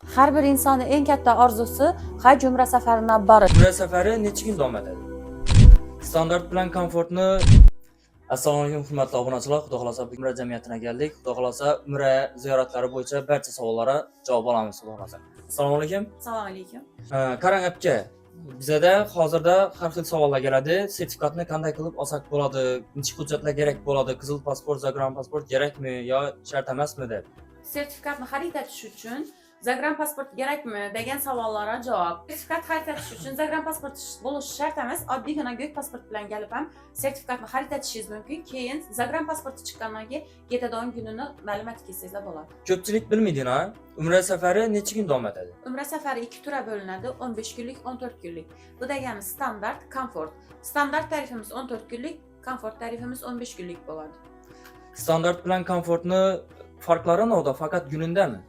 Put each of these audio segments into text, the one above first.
Har bir insonning eng katta orzusi haj umra safarına borish. Umra safari necha kun davom etadi? Standart bilan komfortni. Assalomu alaykum, hurmatli obunachilar. Xudo xolasa Umra jamiyatine keldik. Xudo xolasa umra ziyoratlari bo'yicha barcha savollarga javob olamiz, xudo xolasa. Assalomu alaykum. Assalomu alaykum. Qarang aka, bizada hozirda har xil savollar keladi. Sertifikatni qanday qilib olsak bo'ladi? Necha hujjatlar kerak bo'ladi? Qizil pasport, загран pasport kerakmi yo shart emasmi deb. Sertifikatni xarid etish uchun загран pasport kerakmi degan savollarga javob. Sertifikat xarid etish uchun загран pasport bo'lishi shart emas. Oddiygina ko'k pasport bilan kelib ham sertifikatni xarid etishingiz mumkin. Keyin загран pasporti chiqqandan keyin ketadigan kunini ma'lum etib kelsangizlar bo'ladi. Ko'pchilik bilmaydi, na? Umra safari necha kun davom etadi? Umra safari ikki turga bo'linadi: 15 kunlik, 14 kunlik. Bu degani standart, komfort. Standart tarifimiz 14 kunlik, komfort tarifimiz 15 kunlik bo'ladi. Standart bilan komfortni farqlari nima? Faqat kunindami?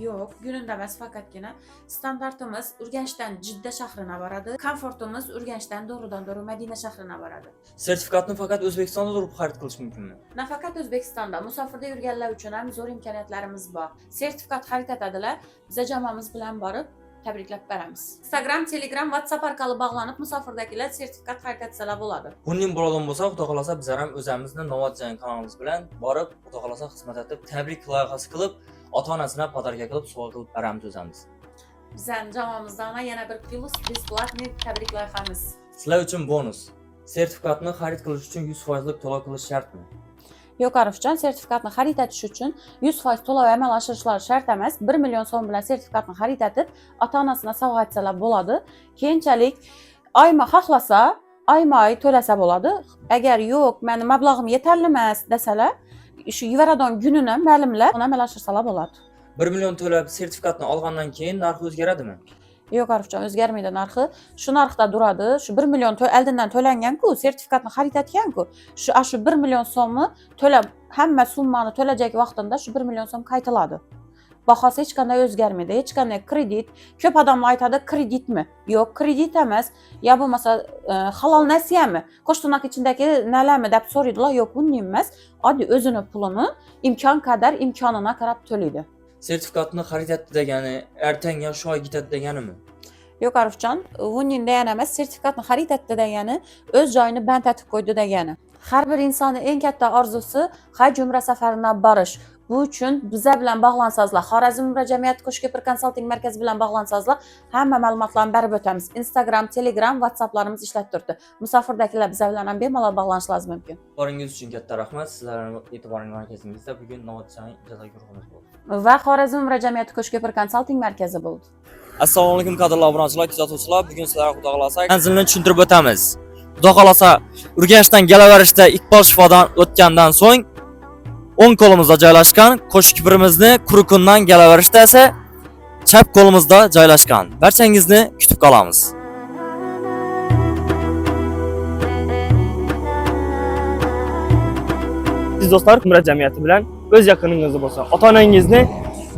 Yo'q, kunida emas faqatgina. Standartimiz Urganchdan Jidda shahrina boradi. Komfortimiz Urganchdan to'g'ridan to'g'ri Madina shahrina boradi. Sertifikatni faqat O'zbekistonda turib xarid qilish mumkinmi? Nafaqat O'zbekistonda, musofirda yurganlar uchun ham zo'r imkoniyatlarimiz bor. Sertifikat xarid etadilar, biza jamoamiz bilan borib tabriklab beramiz. Instagram, Telegram, WhatsApp orqali bog'lanib musofirdagilar sertifikat xarid etsalar bo'ladi. Buning bo'ladigan bo'lsa, xudo xolasa bizlar ham o'zimizni Novat Jayn kanalimiz bilan borib, xudo xolasa xizmat etib, tabrik loyihasi qilib, ota-onasina подарка qilib, sovg'a qilib beramiz o'zimiz. Bizani jamoamizdan yana bir плюс бесплатный tabrik loyihamiz. Sizlar uchun bonus. Sertifikatni xarid qilish uchun 100% to'lov qilish shartmi? Yo'q, Arifjon, sertifikatni xarid etish uchun 100% to'lov amal oshirishlari shart emas. 1 million so'm bilan sertifikatni xarid etib, ota-onasina sovg'a etsalar bo'ladi. Keyinchalik oyma xohlasa, oyma-oy to'lasa bo'ladi. Agar yo'q, meni mablag'im yetarli emas desalar, shu yuvaradigan kunini ma'lumlab, uni amal oshirsalar bo'ladi. 1 million to'lab sertifikatni olgandan keyin narxi o'zgaradimi? Yo'q, Arifjon, o'zgarmaydi narxi. Shu narxda turadi. Shu 1 million oldindan to'langan-ku, sertifikatni xarid etgan-ku. Shu 1 million so'mni to'lab, hamma summani to'lajak vaqtida shu 1 million so'm qaytiladi. Bahosi hech qanday o'zgarmaydi. Hech qanday kredit. Ko'p odamlar aytadi, kreditmi? Yo'q, kredit emas. Ya bo'lmasa halol nasiyami? Qo'shtirnoq ichidagi nalami deb so'raydilar. Yo'q, bunday emas. Oddiy o'zini pulini imkon qadar imkonini qarab to'laydi. Sertifikatni xarid etdi degani ertaga yo shu oy ketadi deganimi? Yo'q, Arifjon, buning degani emas, sertifikatni xarid etdi degani o'z joyini band etib qo'ydi degani. Har bir insonning eng katta orzusi haj umra safarina borish. Bu uchun biza bilan bog'lansangizlar, Xorazm Umra jamiyati Qo'shko'pir konsalting markazi bilan bog'lansangizlar, hamma ma'lumotlarni berib o'tamiz. Instagram, Telegram, WhatsApplarimiz ishlab turibdi. Musofirdagilar biza bilan ham bemalol bog'lanishlari mumkin. E'tiboringiz uchun katta rahmat. Sizlarning e'tiboringiz markazimizda bugun Novat Jayn ijro guruhimiz bo'ldi. Va Xorazm Umra jamiyati Qo'shko'pir konsalting markazi bo'ldi. Assalomu alaykum, qadrli obunachilar, kuzatuvchilar. Bugun sizlarga xudo xolasa manzilni tushuntirib o'tamiz. Xudo xolasa Urganchdan kelaverishda Iqbol shifodan o'tgandan so'ng o'ng qo'limizda joylashgan, Qo'shko'pirimizni Quruqumdan kelaverishda esa chap qo'limizda joylashgan. Barchangizni kutib qolamiz. Aziz do'stlar, Umra jamiyati bilan o'z yaqiningizni bo'lsa, ota-onangizni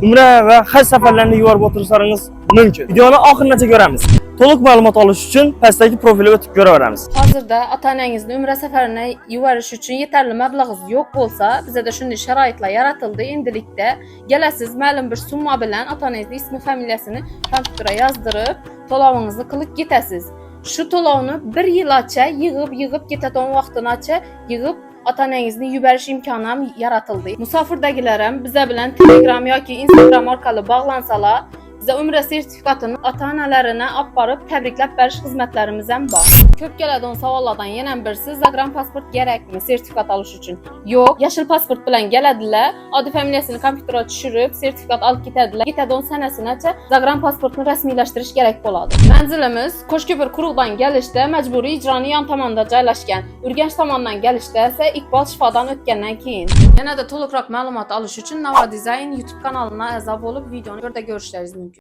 Umra va haj safarlarini yuborib o'tirishlaringiz mumkin. Videoni oxirigacha ko'ramiz. To'liq ma'lumot olish uchun pastdagi profilga o'tib ko'raveramiz. Hozirda ota-onangizni umra safarini yuborish uchun yetarli mablag'ingiz yo'q bo'lsa, bizada shunday sharoitlar yaratildi. Endilikda kelasiz, ma'lum bir summa bilan ota-onangizni ismi, familiyasini kompyuterga yozdirib, to'lovingizni qilib ketasiz. Shu to'lovni bir yilgacha yig'ib-yig'ib ketadigan vaqtinacha yig'ib ota-onangizni yuborish imkoni ham yaratildi. Musofirdagilar ham biza bilan Telegram yoki Instagram orqali bog'lansalar, biza umra sertifikatini ota-onalarına olib borib tabriklab berish xizmatlarimiz ham bor. Ko'p keladigan savollardan yana birisi: загран pasport kerakmi sertifikat olish uchun? Yo'q, yashil pasport bilan keladilar, oddiy familiyasini kompyuterga tushirib, sertifikat olib ketadilar. Ketadigan sanasinacha загран pasportni rasmiylashtirish kerak bo'ladi. Manzilimiz Qo'shko'pir quruqdan kelishda majburiy ijroni yon tomonda joylashgan. Urganch tomondan kelishda esa Iqbol shifodan o'tgandan keyin. Yanada to'liqroq ma'lumot olish uchun Nova Design YouTube kanalina a'zo bo'lib, videoni yerda ko'rishlaringiz mumkin.